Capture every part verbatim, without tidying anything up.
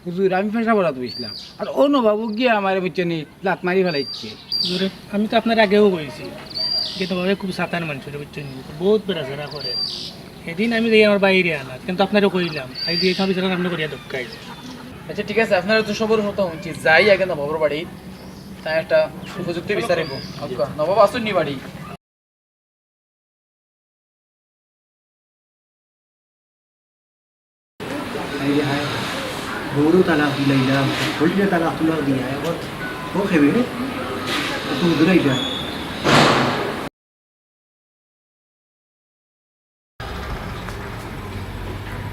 হুজুর, আমি পেশাব করাত বইছলাম, আর অউ নবাব গিয়া আমারে, বুঝছইন নি, লাত মারি ফালাইছে। হুজুর, আমি তো আপনারে আগেও কইছি, কিন্তু নবাবে খুব সাতান মানুষ, বুঝছইন নি, বউত বেড়াছেড়া করে। হিদিন আমি যাই আমার ভাইরে আনাত, কিন্তু আপনারে কইলাম, আইজ যে ইতা বিচার আপনে করিয়া দেউক্কা। আচ্ছা, ঠিক আছে, আপনারা তো সবর কথা হুনছি, যাই আগে নবাবর বাড়ি, তাই একটা উপযুক্ত বিচার অইবো। আচ্ছা, নবাব আছইন নি বাড়ি? হায় রে হায়, বউরেও তালাক দিলাইলা, হইলে তালাক তুলাক দিয়া, এখন ও খেবে, ও তো দূরাইলা।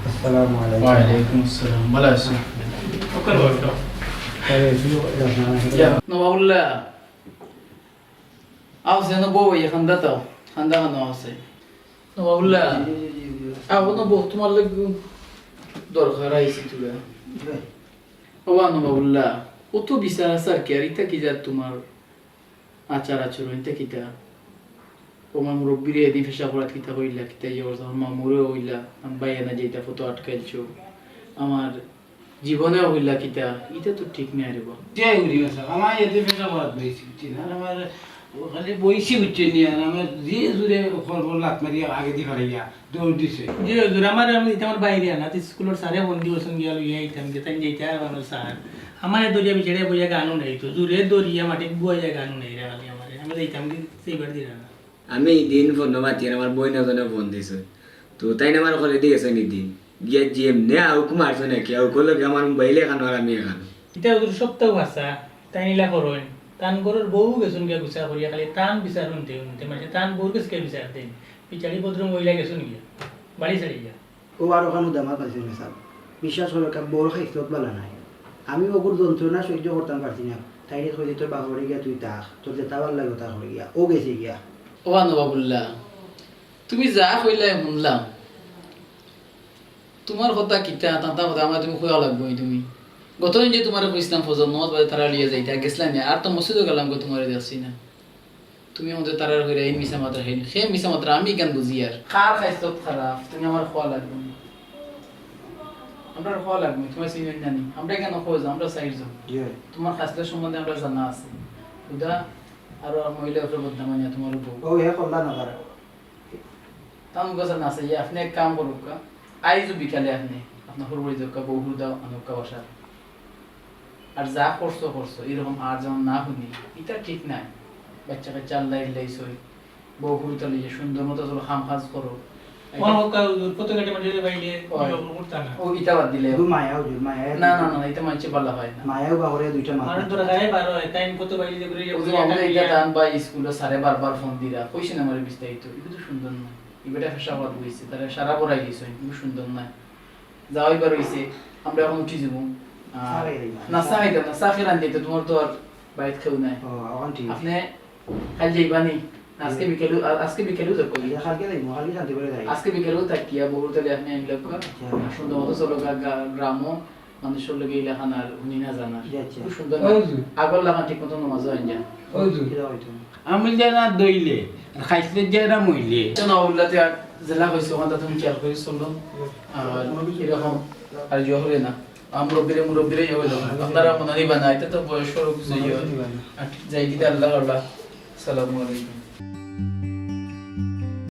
আসসালামু আলাইকুম। ওয়ালাইকুম আসসালাম। ভালা আছো? ওকে, ওকে। আরে, শুনো, এটা আপনার নবাবুল্লাহ। আও, যেন বও, এই খান্দা তাও। খান্দা খানো আছে। নবাবুল্লাহ। জি, জি, জি, জি। আও, না বও, তুমার লাগি দরকার আইছি তুলা। জি। ও নবাবুল্লাহ, অত বিচার আচার কিয়ার, ইতা কিতা তুমার আচার আচরণ, ইতা কিতা? ও আমার মুরব্বিরে এদিন পেশাব করাত কিতা কইলা, কিতা ইয়ে করছো, আমার মামুরেও কইলা, আমার ভাইয়ানা যেটা ফটো আটকাইলছো, আমার জীবনেও কইলা কিতা, ইতা তো ঠিক নায় রে বা। যে উড়ি গেছে, আমার এদিন পেশাব করাত বইছি, বুঝছইন নি? আর আমার খালি বইছি, বুঝছইন নি? আর আমার যে জুরে খরবর লাত মারি আগেদি ফালাইয়া দৌড় দিছে। জি হুজুর, আমার, আমি ইতা আমার ভাইরে আনাত, ইস্কুলর স্যারে ফোন দি কইছইন গিয়া লইয়া আইতাম গি, তাইন যাইতা পারবা না স্যার। আমারে ধরিয়া বিচারে বইয়া গানও নাই তো, জুরে ধরিয়া মাটিত বুয়াইয়া গানও নাই রে খালি আমারে। আমি যাইতাম গি, সেইবার দিরা না। আমি ইদিন ফোনো মাতিয়ার, আমার বইন এজনে ফোন দিছে। তো তাইন আমার কলেদি গেছইন ইদিন। গিয়া যেমনে আউক মারছে নাকি, আউকর লগে আমার মোবাইল এখানো আর আমি এখানো। ইতা হুজুর সত্য কথা, তাইন ইলা করইন। তান ঘরর বউ গেছইন গিয়া গুছা করিয়া, খালি তান বিচার হুনতে হুনতে, মানে তান বউর গেছে গিয়া বিচার দেইন। বিচারি ভদ্র মহিলা গেছইন গিয়া, বাড়ি ছাড়ি গিয়া। ও আরো খানো দামাত পাইছে না স্যার। বিশ্বাস করো, একটা বউর খাইছলত বালা নাই। আমি অগুর যন্ত্রণা সহ্য করতাম পারছি না। তাইরে কইছি, "তোর বাপরে গিয়া তুই থাক, তোর যেতা ভালা লাগে ওতা কর গিয়া।" ও গেছে গিয়া। ও আনো বাবুল্লাহ, তুমি যা কইলায় হুনলাম। তুমার কথা কিতা, তাতা কথা আমারে তুমি কওয়া লাগবো নি তুমি। গত দিন যে তুমারে কইছলাম ফজর নমাজ বাদে তারা লইয়া যাইতা, গেছলায় না, আর তো মসজিদও গেলাম গো, তুমারে দেখছি না। তুমি আমারে তারার কইরা এই মিছা মাতরা, হেই, হে মিছা মাতরা, আমি কেন বুঝি আর? কার খাইছলত খারাপ, তুমি আমারে কওয়া লাগবো নি। আমরারে কওয়া লাগবো নি, তুমারে চিনইন না নি? আমরা কেন কই যে আমরা চাইরজন? জি। তুমার খাইছলত সম্বন্ধে আমরার জানা আছে। হুদা আরো মহিলা উপরে বদনাম আনিয়া তুমার বউ। ও, হে কল্লা না তারা। তান কথা না চাইয়া আপনে এক কাম করউক্কা, আইজ বিকালে আপনে আপনার হুরু বাড়ি যাউক্কা, বউ হুরু দাও আনউক্কা বাসাত। আর যা করছো করছো, ইরকম আর যেন না হুনি, ইতা ঠিক নায়। বাইচ্চা কাইচ্চা আল্লায় দিলাইছইন, বউ হুরুতা লইয়া সুন্দর মতো চলো, কাম কাজ করো। ও, ও, কা-, কত গাড়ি মাটি বাইলে, ওই। ও, ও, উঠতা না। ও, ইতা বাদ দিলে। ও, মায়া, ও, মায়া। না, না, না, ইতা মানষে বালা পায় না। মায়াও বাহরে দুইটা মাথা। আর তো রাগায় বারো হয়, তাই কত বাইলে যে করে ও, যে ইয়া আমরা ইতা ইয়া। তান ভাই স্কুলো স্যারে বারবার ফোন দিরা, কইছইন আমারে বিস্তারিত, ইগু তো সুন্দর না। ই বেটা পেশাব করাত বইছে, তারে সারা বড়াই দিছে, খুব সুন্দর না। যা অইবার অইছে, আমরা এখন উঠি যাইমু। আর চা খাইতাম না। না, চা খাইতাম না, চা খাইলাম দিতে, তুমার তো আর বাড়িত কেউ নাই। ও, এখন ঠিক আছে। আপনে কাইল যাইবা নি? আজকে জি। বিকেলে, আ-, আজকে বিকেলেও যাইবা। ইয়া, কালকে যাইমু, কালকে শান্তি করে যাই। আজকে বিকেলেও থাকিয়া, বউরে তাইলে আপনে আনিলাউক্কা। আচ্ছা। আর সুন্দর মতো চলো গা-, গা-, গ্রামো। মানুষর লগে ইলাখান আর হুনি না জানা। জি, আচ্ছা। খুব সুন্দর। ওই যে। আগর লাখান ঠিক মতো নমাজও অয় না। ওই যে। কিতা অইতো? আমি যে না দইলে, আর খাইছলত যে না মইলে। তো না উল্লাতে আর জেলা কইছে, ওখানটা তুমি খেয়াল করি চলো। আর এরকম আর ইয়ে হবে না। আর মুরব্বিরে, মুরব্বিরে ইয়ে হইল। আপনারা মনে নিবা না, ইতা তো বয়স সড়ক যে ইয়ে। আর যাই কিতা আল্লাহ, আল্লাহ। সালামু আলাইকুম।